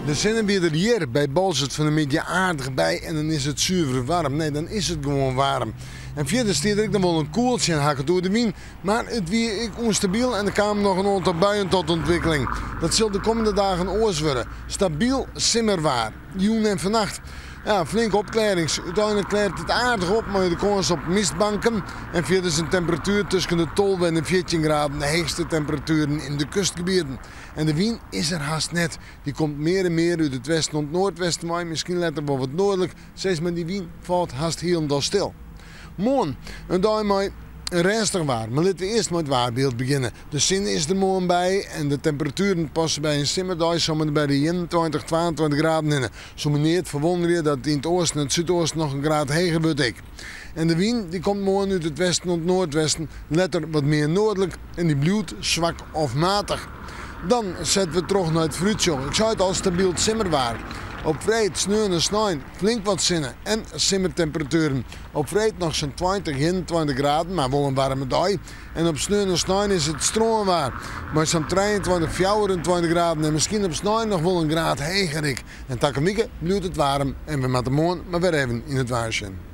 De sinne wie der hjir by Boalsert fan 'e middei aardich by en dan is it suver waarm. Nee, dan is it gewoan waarm. En fierder stie der ek noch wol in koeltsje en hakket oer de wyn. Mar it wie ek ûnstabyl en der kamen noch in oantal buien tot ûntwikkeling. Dat sil de kommende dagen oars wurde. Stabyl simmerwaar, jûn en fannacht. Ja, flinke opklearrings. Uteinlik kleart it aardich op mei de kâns op mistbanken. En fierders in temperatuer tusken de 12 en de 14 graden, de heechste temperatueren yn de kustgebieten. En de wyn is der hast net. Dy komt mear en mear út it westen oant noardwesten wei, miskien letter wol wat noardlik. Sis mar dy wyn falt hast hielendal stil. Moarn, in dei mei rêstich waar, mar litte we earst mei it waarbyld begjinne. De sinne is der moarn by en de temperatueren passe by in simmerdei samar by de 21, 22 graden hinne. Soe my neat ferwûnderje dat it yn it oasten en it súdoasten noch in graad heger wurdt ek. En de wyn dy komt moarn út it westen oant noardwesten, letter wat mear noardlik en dy bliuwt swak of matich. Dan sette we troch nei it foarútsjoch. Ik sei it al, stabyl simmerwaar. Op freed, sneon en snein flink wat sinne en simmertemperatueren. Op freed noch sa'n 20, 21 graden, mar wol in waarme dei. En op sneon en snein is it strânwaar mei sa'n 23, 24 graden en miskien op snein noch wol in graad heger ek. En takom wike bliuwt it waarm en we moatte moarn mar wer even yn it waar sjen.